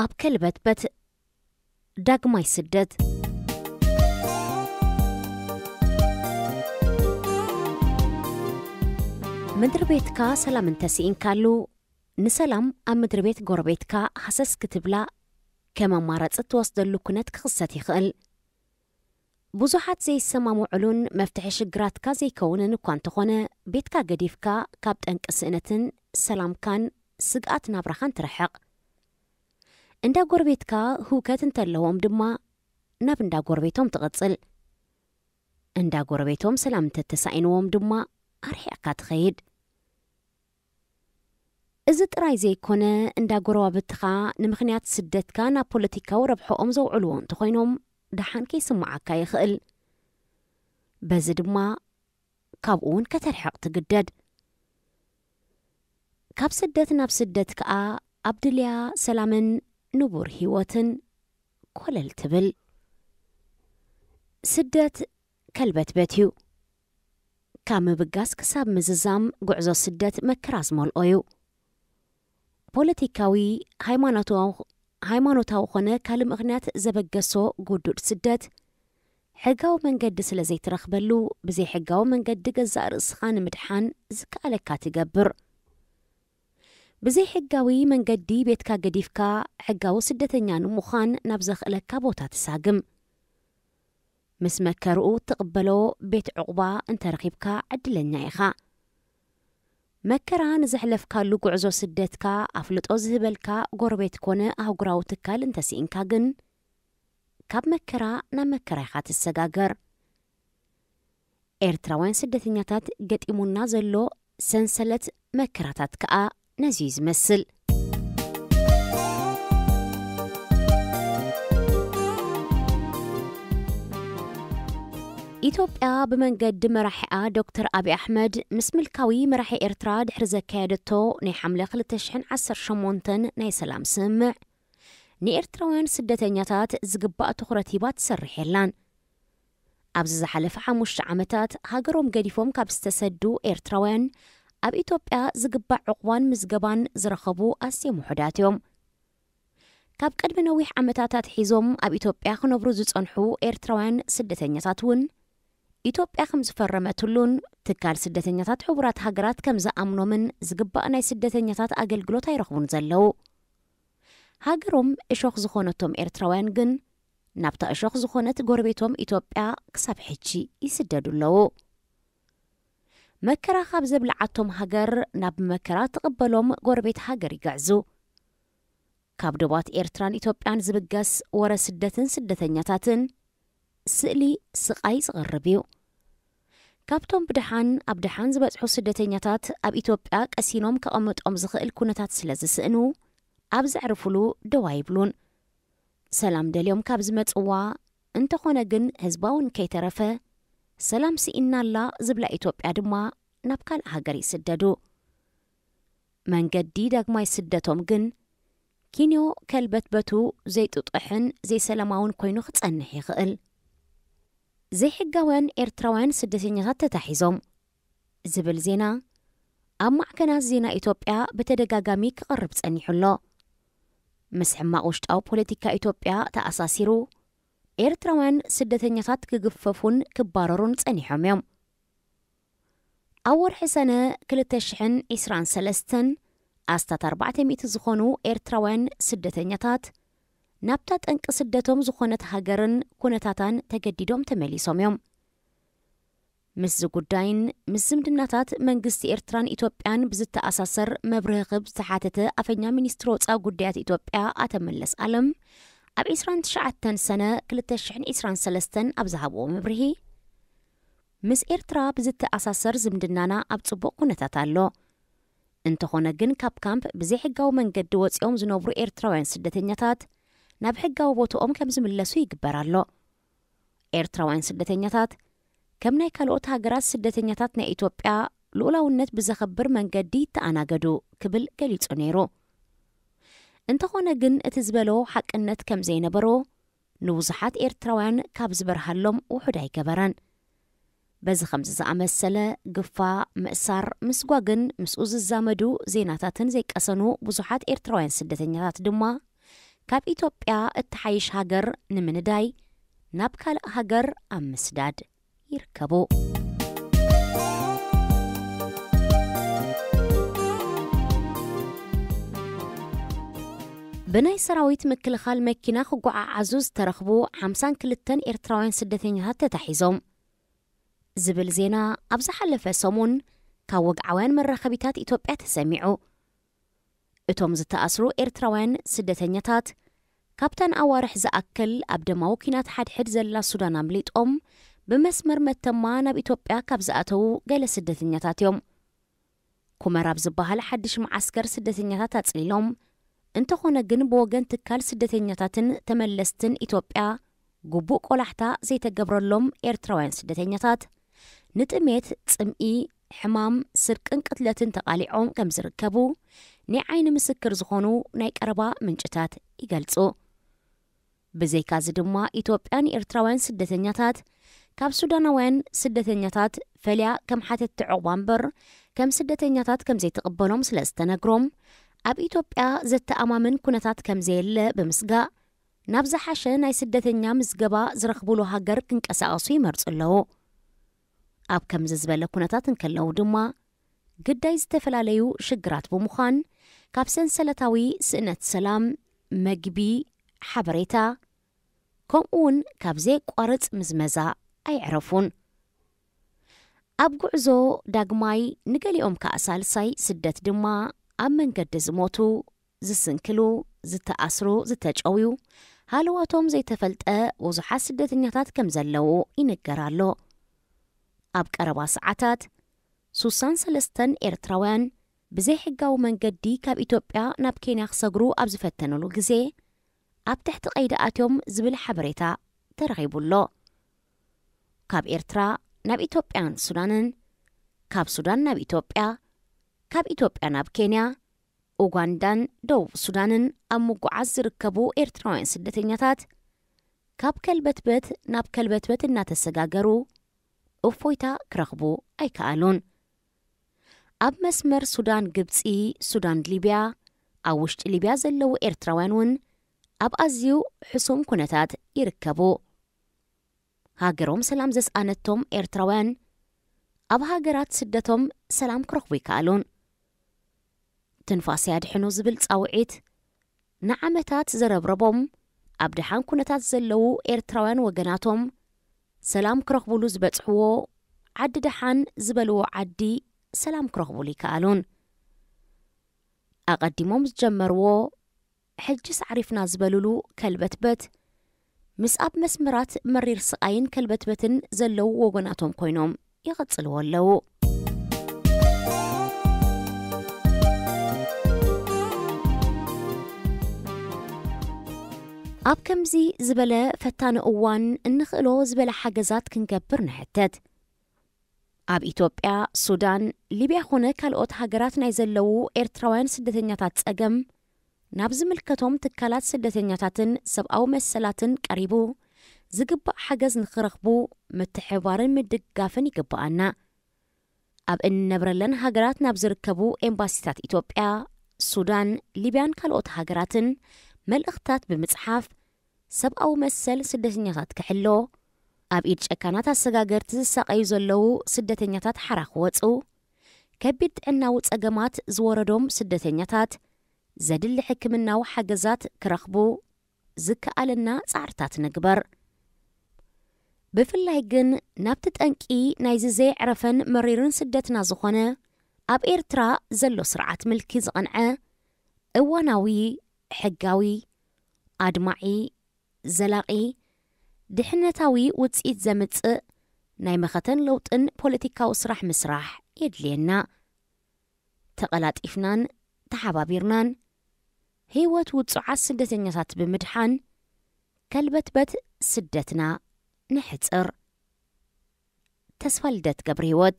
ኣብ ከልበትበት ዳግማይ ስደት። ምድሪ ቤትካ ሰላም እንተስኢንካሉ፣ ንሰላም ኣብ ምድሪ ቤት ጎረቤትካ ሃሰስ ክትብላ ከም ኣማራጺ እትወስደሉ ኩነት ክኽሰት ይኽእል። ብዙሓት ዘይሰማምዑሉን መፍትሒ ሽግራትካ ዘይከውንን እኳ እንተኾነ፣ ቤትካ ገዲፍካ ካብ ጠንቂ ስእነትን ሰላምካን ስግኣት ናብራኻን ትርሕቕ። እንዳ ጎረቤትካ ህውከት እንተለዎም ድማ ናብ እንዳ ጎረቤቶም ትቕጽል። እንዳ ጎረቤቶም ሰላም እንተተሳኢንዎም ድማ ኣርሒቕካ ትኸይድ። እዚ ጥራይ ዘይኮነ፣ እንዳ ጎረባብትኻ ንምኽንያት ስደትካ ናብ ፖለቲካዊ ረብሕኦም ዘውዕልዎ እንተኾይኖም ደሓን ከይስምዓካ ይኽእል። በዚ ድማ ካብኡ እውን ከተርሕቕ ትግደድ። ካብ ስደት ናብ ስደት ከኣ ኣብ ድልያ ሰላምን ንቡር ህይወትን ኮለል ትብል። ስደት ከልበትበት እዩ። ካብ ምብጋስ ክሳብ ምዝዛም ጉዕዞ ስደት መከራ ዝመልኦ እዩ። ፖለቲካዊ፣ ሃይማኖታዊ፣ ሃይማኖታዊ ኾነ ካልእ ምኽንያት ዘበገሶ ጉዱድ ስደት፣ ሕጋዊ መንገዲ ስለ ዘይትረኽበሉ፣ ብዘይ ሕጋዊ መንገዲ ገዛእ ርእስኻ ንምድሓን ዝከኣለካ ትገብር። ብዘይ ሕጋዊ መንገዲ ቤትካ ገዲፍካ ሕጋዊ ስደተኛ ንምዃን ናብ ዘኽእለካ ቦታ ትሳግም። ምስ መከርኡ እትቕበሎ ቤት ዕቑባ እንተረኺብካ ዕድለኛ ኢኻ። መከራ ንዘሕለፍካሉ ጉዕዞ ስደትካ ኣፍልጦ ዝህበልካ ጎረቤት ኮነ ኣህጉራዊ ትካል እንተስኢንካ ግን፣ ካብ መከራ ናብ መከራ ኢኻ ትሰጋገር። ኤርትራውያን ስደተኛታት ገጢሙና ዘሎ ሰንሰለት መከራታት ከኣ ነዚ እዩ ዝመስል። ኢትዮጵያ ብመንገዲ መራሒኣ ዶክተር ኣብይ ኣሕመድ ምስ ምልካዊ መራሒ ኤርትራ ድሕሪ ዘካየደቶ ናይ ሓምለ ክልተ ሽሕን ዓሰርተ ሸሞንተን ናይ ሰላም ስምምዕ፣ ንኤርትራውያን ስደተኛታት ዝግባእ ትኹረት ሂባ ትሰርሕ የላን። ኣብዚ ዝሓለፈ ሓሙሽተ ዓመታት ሃገሮም ገዲፎም ካብ ዝተሰዱ ኤርትራውያን ኣብ ኢትዮጵያ ዝግባእ ዕቑባን ምዝገባን ዝረኸቡ ኣዝዮም ውሑዳት እዮም። ካብ ቅድሚ ነዊሕ ዓመታት ኣትሒዞም ኣብ ኢትዮጵያ ክነብሩ ዝጸንሑ ኤርትራውያን ስደተኛታት እውን፣ ኢትዮጵያ ከም ዝፈረመትሉን ትካል ስደተኛታት ሕቡራት ሃገራት ከም ዝኣምኖምን ዝግባእ ናይ ስደተኛታት ኣገልግሎት ኣይረኽቡን ዘለዉ። ሃገሮም እሾኽ ዝኾነቶም ኤርትራውያን ግን፣ ናብታ እሾኽ ዝኾነት ጎረቤቶም ኢትዮጵያ ክሳብ ሕጂ ይስደዱ ኣለዉ። መከራ ካብ ዘብልዓቶም ሃገር ናብ መከራ ትቕበሎም ጎረቤት ሃገር ይግዕዙ። ካብ ዶባት ኤርትራን ኢትዮጵያን ዝብገስ ወረ ስደትን ስደተኛታትን ስእሊ ስቓይ ዝቕርብ እዩ። ካብቶም ብደሓን ኣብ ደሓን ዝበጽሑ ስደተኛታት ኣብ ኢትዮጵያ ቀሲኖም ከቐምጦም ዝኽእል ኩነታት ስለ ዝስእኑ፣ ኣብ ዘዕርፉሉ ደው ኣይብሉን። ሰላም ደልዮም ካብ ዝመጽዋ፣ እንተኾነ ግን ህዝባውን ከይተረፈ፣ ሰላም ስኢናላ ዝብላ ኢትዮጵያ ድማ ናብ ካልእ ሃገር ይስደዱ። መንገዲ ዳግማይ ስደቶም ግን ኪንዮ ከልበትበቱ ዘይጥጡሕን ዘይሰላማውን ኮይኑ ክጸንሕ ይኽእል። ዘይሕጋውያን ኤርትራውያን ስደተኛታት ተታሒዞም ዝብል ዜና ኣብ ማዕከናት ዜና ኢትዮጵያ ብተደጋጋሚ ክቐርብ ጸኒሑ ኣሎ። ምስ ሕማቕ ውሽጣዊ ፖለቲካ ኢትዮጵያ ተኣሳሲሩ፣ ኤርትራውያን ስደተኛታት ክግፈፉን ክባረሩን ጸኒሖም እዮም። ኣብ ወርሒ ሰነ ክልተ ሽሕን ዕስራን ሰለስተን ኣስታት ኣርባዕተ ሚእቲ ዝኾኑ ኤርትራውያን ስደተኛታት ናብታ ጠንቂ ስደቶም ዝኾነት ሃገርን ኩነታታን ተገዲዶም ተመሊሶም እዮም። ምስዚ ጉዳይን ምስ ዝምድናታት መንግስቲ ኤርትራን ኢትዮጵያን ብዝተኣሳሰር መብርሂ ክብ ዝተሓተተ ኣፈኛ ሚኒስትሪ ወጻኢ ጉዳያት ኢትዮጵያ ኣቶ መለስ ኣለም፣ ኣብ ዕስራን ትሽዓተን ሰነ ክልተ ሽሕን ዕስራን ሰለስተን ኣብ ዝሃብዎ መብርሂ፣ ምስ ኤርትራ ብዝተኣሳሰር ዝምድናና ኣብ ጽቡቕ ኩነታት ኣሎ። እንተኾነ ግን፣ ካብ ካምፕ ብዘይሕጋዊ መንገዲ ወጺኦም ዝነብሩ ኤርትራውያን ስደተኛታት ናብ ሕጋዊ ቦታኦም ከም ዝምለሱ ይግበር ኣሎ። ኤርትራውያን ስደተኛታት ከም ናይ ካልኦት ሃገራት ስደተኛታት ናይ ኢትዮጵያ ልኡላውነት ብዘኸብር መንገዲ ይተኣናገዱ ክብል ገሊጹ ነይሩ። እንተኾነ ግን፣ እቲ ዝበሎ ሓቅነት ከም ዘይነበሮ ንብዙሓት ኤርትራውያን ካብ ዝበርሃሎም ውሑድ ኣይገበረን። በዚ ከምዚ ዝኣመሰለ ግፋ፣ ምእሳር፣ ምስጓግን ምስኡ ዝዛመዱ ዜናታትን ዘይቀሰኑ ብዙሓት ኤርትራውያን ስደተኛታት ድማ፣ ካብ ኢትዮጵያ እትሓይሽ ሃገር ንምንዳይ ናብ ካልእ ሃገር ኣብ ምስዳድ ይርከቡ። ብናይ ሰራዊት ምክልኻል መኪና ክጓዓዓዙ ዝተረኽቡ ሓምሳን ክልተን ኤርትራውያን ስደተኛታት ተታሒዞም ዝብል ዜና ኣብ ዝሓለፈ ሰሙን ካብ ወግዓውያን መራኸቢታት ኢትዮጵያ ተሰሚዑ። እቶም ዝተኣስሩ ኤርትራውያን ስደተኛታት ካብተን ኣዋርሕ ዝኣክል ኣብ ደማዊ ኲናት ሓድሕድ ዘላ ሱዳን ኣምሊጦም ብመስመር መተማ ናብ ኢትዮጵያ ካብ ዝኣተዉ ገለ ስደተኛታት እዮም። ኩመር ኣብ ዝበሃል ሓድሽ መዓስከር ስደተኛታት ኣጽሊሎም፣ እንተኾነ ግን ብወገን ትካል ስደተኛታትን ተመለስትን ኢትዮጵያ ግቡእ ቆላሕታ ዘይተገብረሎም ኤርትራውያን ስደተኛታት ንጥሜት፣ ጽምኢ፣ ሕማም፣ ስርቅን ቅትለትን ተቓሊዖም ከም ዝርከቡ ናይ ዓይኒ ምስክር ዝኾኑ ናይ ቀረባ ምንጭታት ይገልጹ። ብዘይካዚ ድማ ኢትዮጵያ ንኤርትራውያን ስደተኛታት ካብ ሱዳናውያን ስደተኛታት ፈልያ ከም ሓተትቲ ዕቑባ እምበር ከም ስደተኛታት ከም ዘይትቕበሎም ስለ ዝተነግሮም ኣብ ኢትዮጵያ ዘተኣማምን ኩነታት ከም ዘየለ ብምስጋእ ናብ ዝሓሸ ናይ ስደተኛ ምዝገባ ዝረኽብሉ ሃገር ክንቀሳቐሱ ይመርጹ ኣለዉ። ኣብ ከምዚ ዝበለ ኩነታት እንከለዉ ድማ ግዳይ ዝተፈላለዩ ሽግራት ብምዃን ካብ ሰንሰለታዊ ስእነት ሰላም፣ መግቢ፣ ሓበሬታ ከምኡ እውን ካብ ዘየቋርጽ ምዝመዛ ኣይዕረፉን። ኣብ ጉዕዞ ዳግማይ ንገሊኦም ከኣ ሳልሳይ ስደት ድማ ኣብ መንገዲ ዝሞቱ፣ ዝስንክሉ፣ ዝተኣስሩ፣ ዝተጨውዩ፣ ሃለዋቶም ዘይተፈልጠ ብዙሓት ስደተኛታት ከም ዘለዉ ይንገር ኣሎ። ኣብ ቀረባ ሰዓታት ሱሳን ሰለስተን ኤርትራውያን ብዘይሕጋዊ መንገዲ ካብ ኢትዮጵያ ናብ ኬንያ ክሰግሩ ኣብ ዝፈተኑሉ ግዜ ኣብ ትሕቲ ቀይዲ ኣትዮም ዝብል ሓበሬታ ተረኺቡ ኣሎ። ካብ ኤርትራ ናብ ኢትዮጵያን ሱዳንን፣ ካብ ሱዳን ናብ ኢትዮጵያ፣ ካብ ኢትዮጵያ ናብ ኬንያ፣ ኡጋንዳን ደቡብ ሱዳንን ኣብ ምጉዓዝ ዝርከቡ ኤርትራውያን ስደተኛታት ካብ ከልበትበት ናብ ከልበትበት እናተሰጋገሩ እፎይታ ክረኽቡ ኣይከኣሉን። ኣብ መስመር ሱዳን ግብጺ፣ ሱዳን ሊብያ፣ ኣብ ውሽጢ ሊብያ ዘለዉ ኤርትራውያን እውን ኣብ ኣዝዩ ሕሱም ኩነታት ይርከቡ። ሃገሮም ሰላም ዘስኣነቶም ኤርትራውያን ኣብ ሃገራት ስደቶም ሰላም ክረኽቡ ይከኣሉን። ትንፋስ ያድሕኑ ዝብል ጻውዒት ንዓመታት ዘረብረቦም ኣብ ደሓን ኩነታት ዘለዉ ኤርትራውያን ወገናቶም ሰላም ክረኽቡሉ ዝበጽሕዎ ዓዲ ደሓን ዝበልዎ ዓዲ ሰላም ክረኽቡሉ ይከኣሉን። ኣቐዲሞም ዝጀመርዎ ሕጅስ ዓሪፍና ዝበሉሉ ከልበትበት ምስ ኣብ መስመራት መሪር ስቓይን ከልበትበትን ዘለዉ ወገናቶም ኮይኖም ይቐጽልዎ ኣለዉ። ኣብ ከምዚ ዝበለ ፈታኒ እዋን እንኽእሎ ዝበለ ሓገዛት ክንገብር ንሕተት። ኣብ ኢትዮጵያ፣ ሱዳን፣ ሊብያ ኾነ ካልኦት ሃገራት ናይ ዘለዉ ኤርትራውያን ስደተኛታት ጸገም ናብ ዝምልከቶም ትካላት ስደተኛታትን ሰብኣዊ መሰላትን ቀሪቡ ዝግባእ ሓገዝ ንኽረኽቡ ምትሕብባርን ምድጋፍን ይግባኣና። ኣብ እንነብረለን ሃገራት ናብ ዝርከቡ ኤምባሲታት ኢትዮጵያ፣ ሱዳን፣ ሊብያን ካልኦት ሃገራትን መልእኽታት ብምጽሓፍ ሰብኣዊ መሰል ስደተኛታት ክሕሎ፣ ኣብ ኢድ ጨካናት ኣሰጋገርቲ ዝሳቐዩ ዘለዉ ስደተኛታት ሓራ ክወጹ፣ ከቢድ ጥዕናዊ ጸገማት ዝወረዶም ስደተኛታት ዘድሊ ሕክምናዊ ሓገዛት ክረኽቡ ዝከኣለና ጻዕርታት ንግበር። ብፍላይ ግን ናብቲ ጠንቂ ናይዚ ዘየዕረፈን መሪርን ስደትና ዝኾነ ኣብ ኤርትራ ዘሎ ስርዓት ምልኪ ዝቐንዐ እዋናዊ፣ ሕጋዊ፣ ኣድማዒ፣ ዘላቒ፣ ድሕነታዊ ውጽኢት ዘምጽእ ናይ መኸተን ለውጥን ፖለቲካዊ ስራሕ ምስራሕ የድልየና። ተቐላጢፍናን ተሓባቢርናን ህይወት ውጹዓት ስደተኛታት ብምድሓን ከልበትበት ስደትና ንሕጽር። ተስፋ ልደት ገብረ ህይወት።